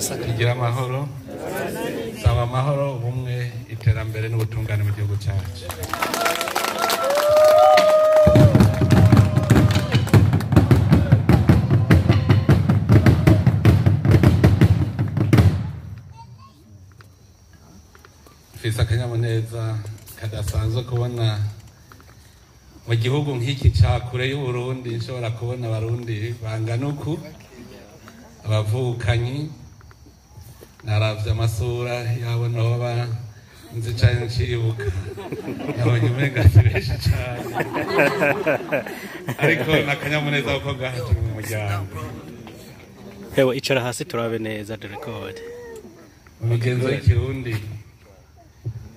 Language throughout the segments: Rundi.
Tugira amahoro, saba amahoro, ubumwe, iterambere n'ubutungane mu gihugu cyacu. Mfise akanyamuneza kadasanzwe kubona mu gihugu nk'iki ca kure y'Uburundi nshobora kubona Abarundi bangana uku, abavukanyi. Naravye amasura yabo noba nzi cane ncibuka, nabonye umenga si benshi cane, ariko n'akanyamuneza kuko ngaha turi mu muryango. Hewe, icara hasi turabe neza the record. Umugenzo w'ikirundi,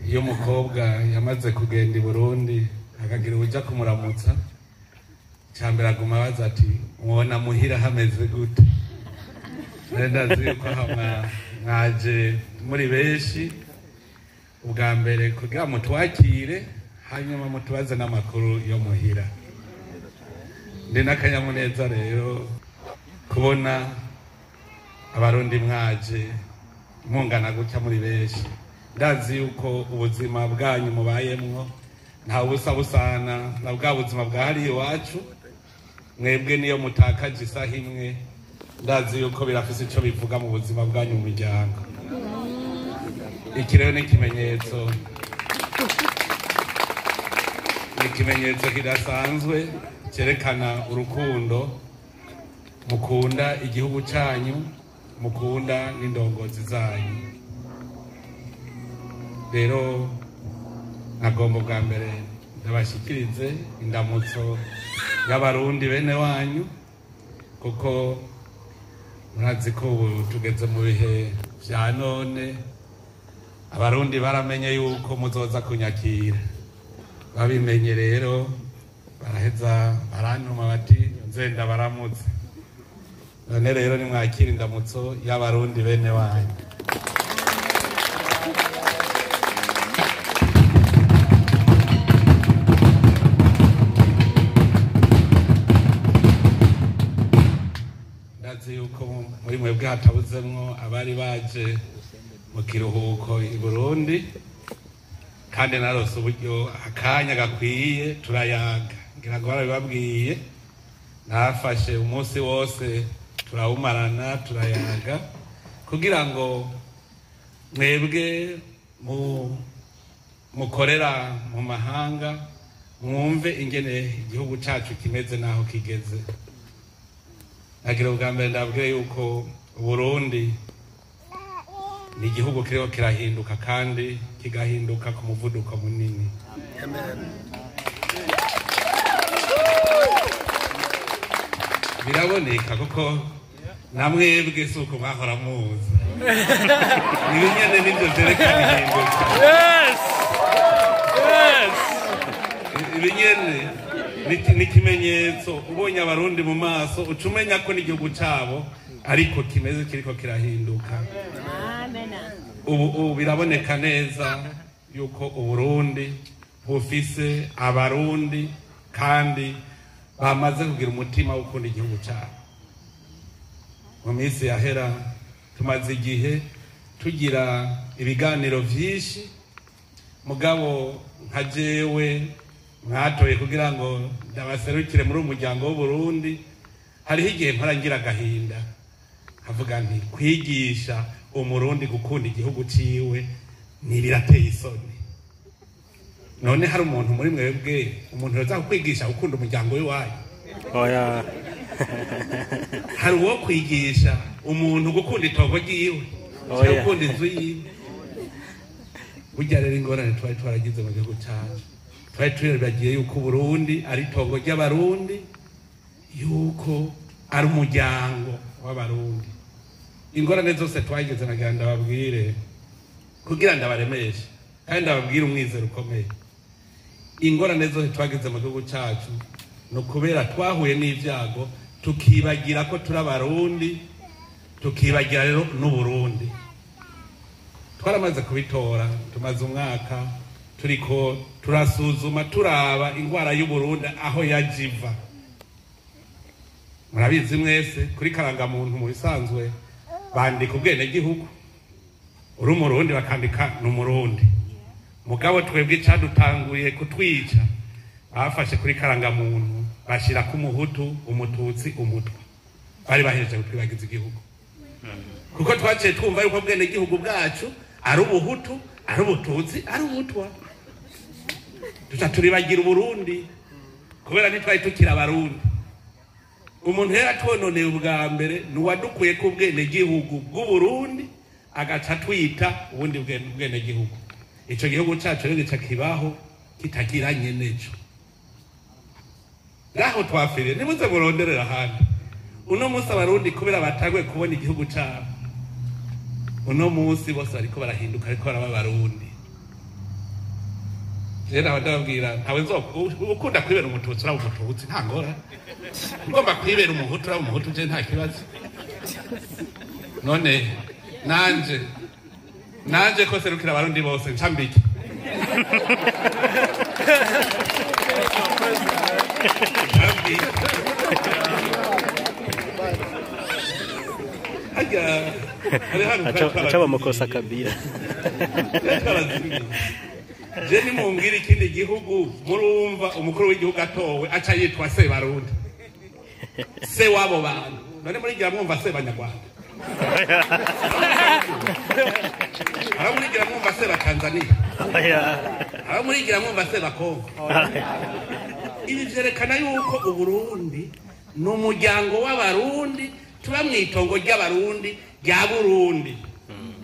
iyo umukobwa yamaze kugenda i Burundi akagira ubuja kumuramutsa, icambere aguma abaza ati: "Mwona muhira hameze gute?" Rero ndazi yuko aha mwaje muri benshi ubwa mbere kugira mutwakire, hanyuma mutubaze n'amakuru yo muhira. Ndi n'akanyamuneza rero kubona Abarundi mwaje mungana gutya muri benshi. Ndazi yuko ubuzima bwanyu mubayemwo nta busa busana na bwa buzima bwahariye iwacu. Mwebwe niyo mutakaje isaha imwe, ndazi yuko birafise ico bivuga mu buzima bwanyu mu miryango. Iki rero ni ikimenyetso, ni ikimenyetso kidasanzwe cyerekana urukundo mukunda igihugu cyanyu, mukunda n'indongozi zanyu. Rero nagomba bwa mbere ndabashyikirize indamutso y'Abarundi bene wanyu, kuko murazi ko ubu tugeze mu bihe vya none. Abarundi baramenye yuko muzoza kunyakira. Babimenye rero baraheza barantuma bati: "Nzenda baramutse." None rero nimwakira indamutso y'Abarundi bene wanyu. Ndazi yuko muri mwebwe hatabuzemwo abari baje mu kiruhuko i Burundi, kandi narose uburyo, akanya gakwiye, turayaga. Ngira ngo barabibabwiye, nafashe umunsi wose turawumarana turayaga, kugira ngo mwebwe mu mukorera mu mahanga mwumve ingene igihugu cacu kimeze n'aho kigeze. Nagira ubwa mbere ndabwire yuko Uburundi ni igihugu kiriko kirahinduka, kandi kigahinduka ku muvuduko munini. Biraboneka kuko namwebwe si uko mwahora muza. Ibi nyene nivyo vyerekana ihinduka. Yes. Ibi nyene ni ikimenyetso. Ubonye Abarundi mu maso, uca umenya ko n'igihugu cabo ariko kimeze, kiriko kirahinduka. Ubu biraboneka neza yuko Uburundi bufise Abarundi kandi bamaze kugira umutima wo gukunda igihugu cyabo. Mu minsi yahera tumaze igihe tugira ibiganiro vyinshi, mugabo nka jewe mwatoye kugira ngo ndabaserukire muri uyu muryango w'Uburundi, hariho igihe mpora ngira agahinda nkavuga nti: "Kwigisha Umurundi gukunda igihugu ciwe ntibirateye isoni." None hari umuntu muri mwebwe, umuntu yoza kwigisha gukunda umuryango w'iwanyu? Oya. Hari uwo kwigisha umuntu gukunda itongo ryiwe Oya. cyangwa gukunda inzu yiwe? Burya rero ingorane twari twaragize mu gihugu cyacu, twari twibagiye yuko Uburundi ari itongo ry'Abarundi, yuko ari umuryango w'Abarundi. Ingorane zose twagize, nagira ndababwire kugira ndabaremeshe kandi ndababwire umwizero ukomeye: ingorane zose twagize mu gihugu cyacu ni ukubera twahuye n'ibyago tukibagira ko turi Abarundi, tukibagira rero n'Uburundi. Twaramaze kubitora, tumaze umwaka turiko turasuzuma, turaba ingwara y'Uburundi aho yaje iva. Murabizi mwese, kuri karangamuntu mu bisanzwe Bandika ubwenegihugu, uri umurundi bakandika ni umurundi. Mugabo twebwe icadutanguye kutwica, bafashe kuri karangamuntu bashirako umuhutu, umututsi, umutwa. Bari bahejeje kutwibagiza igihugu, kuko twaciye twumva yuko ubwenegihugu bwacu ari ubuhutu, ari ubututsi, ari ubutwa. Tuca turibagira uburundi kubera ntitwari tukiri abarundi. Umuntu rero atwononeye ubwa mbere ni uwadukuye ku bwenegihugu bw'uburundi, agaca atwita ubundi bwenegihugu. Ico gihugu cacu rero gica kibaho kitagira nyeneco. Ngaho twafiriye, nimuze muronderera ahandi. Uno munsi abarundi kubera batanguye kubona igihugu cabo, uno munsi bose bariko barahinduka, ariko baraba abarundi. Rero nawe ndababwira, ntawe ukunda kwibera umututsi uraba umututsi, nta ngorane. Ugomba kwibera umuhutu uraba umuhutu, je nta kibazo. None nanje ko serukira abarundi bose nca mbiki. Aca bamukosa kabira. Je nimumbwira ikindi gihugu murumva umukuru w'igihugu atowe aca yitwa Sebarundi, se wabo bantu. None murigira mwumva Sebanyarwanda? Aho murigira mwumva Sebatanzania? Aho murigira mwumva Sebakongo? Ibi vyerekana yuko Uburundi ni umuryango w'abarundi, tuba mw'itongo ry'abarundi rya Burundi.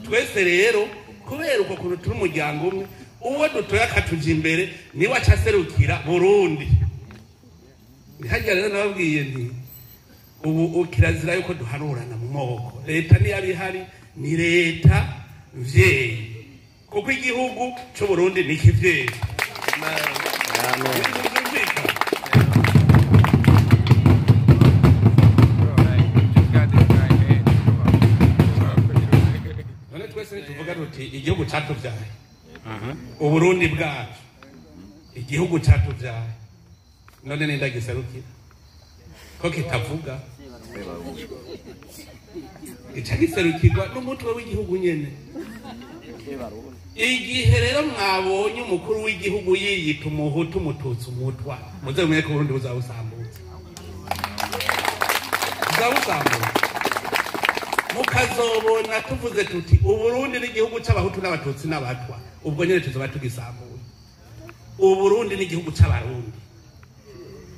Twese rero kubera uko kuntu turi umuryango umwe, uwo dutoye akatuja imbere niwe aca aserukira Burundi. Harya rero nababwiye nti ubu kirazira yuko duhanurana mu moko. Leta niyo ihari ni leta mvyeyi, kuko igihugu c'Uburundi ni kivyeyi. None twese tuvuga tuti igihugu catuvyaye, Uburundi bwacu, igihugu catuvyaye. None nindagiserukira ko kitavuga? Ica giserukirwa n'umutwe w'igihugu nyene. Igihe rero mwabonye umukuru w'igihugu yiyita umuhutu, umututsi, umutwa, muze mumenye ko Uburundi buzabusambutse. Buzabusambutse. Mukazobona tuvuze tuti Uburundi n'igihugu c'abahutu n'abatutsi n'abatwa, ubwo nyene tuzoba tugisambuye. Uburundi n'igihugu c'abarundi,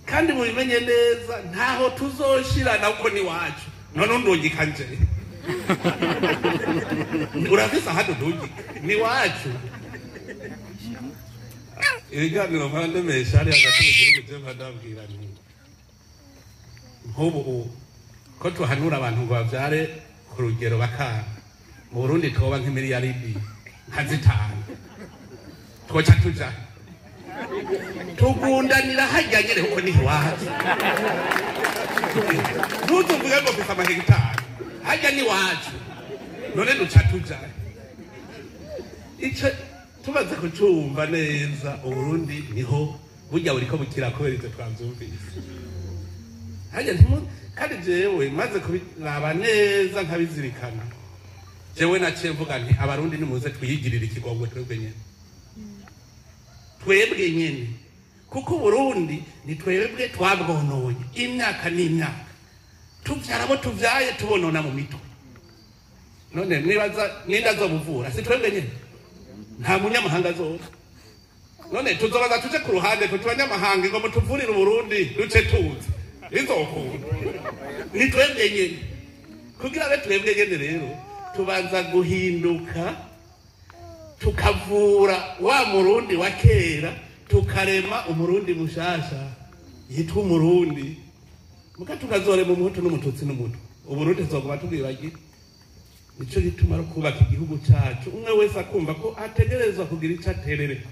kandi mubimenye neza, ntaho tuzoshirana kuko ni wacu. None undungika nje, urafise ahandi undungika? Ni wacu. Ibiganiro mpora ndemesha hari hagati mu gihugu, je mpora ndababwira nti nk'ubu ko tuhanura abantu ngo bavyare ku rugero bakanga, mu Burundi twoba nk'imiliyaridi nka 5, twoca tuja tugundanira harya nyene kuko ni iwacu. Ntuzuvuge ngo mfise amahegitari, harya ni iwacu. None duca tuja. Ico tumaze kucumva neza, Uburundi niho burya buriko bukira kubera ivyo twavyumvise. Harya ntimu, kandi jewe maze kubiraba neza nkabizirikana, jewe naciye mvuga nti abarundi nimuze twiyigirire ikigongwe twebwe nyene, twebwe nyene, kuko Uburundi ni twebwe twabwononye imyaka n'imyaka, tuvyara abo tuvyaye tubonona mu mitwe. None nibaza ninde azobuvura? Si twebwe nyene? Nta munyamahanga azoza. None tuzobaza tuje ku ruhande tuti abanyamahanga ngo mutuvurire Uburundi duce tuza? Bizokunda. Ni twebwe nyene. Kugira abe twebwe nyene rero tubanza guhinduka, tukavura wa murundi wa kera, tukarema umurundi mushasha yitwa umurundi. Muka tukazorema umuhutu n'umututsi n'umutwa, Uburundi tuzoguma tubwibagira. Nico gituma ari kubaka igihugu cacu, umwe wese akumva ko ategerezwa kugira ico aterere.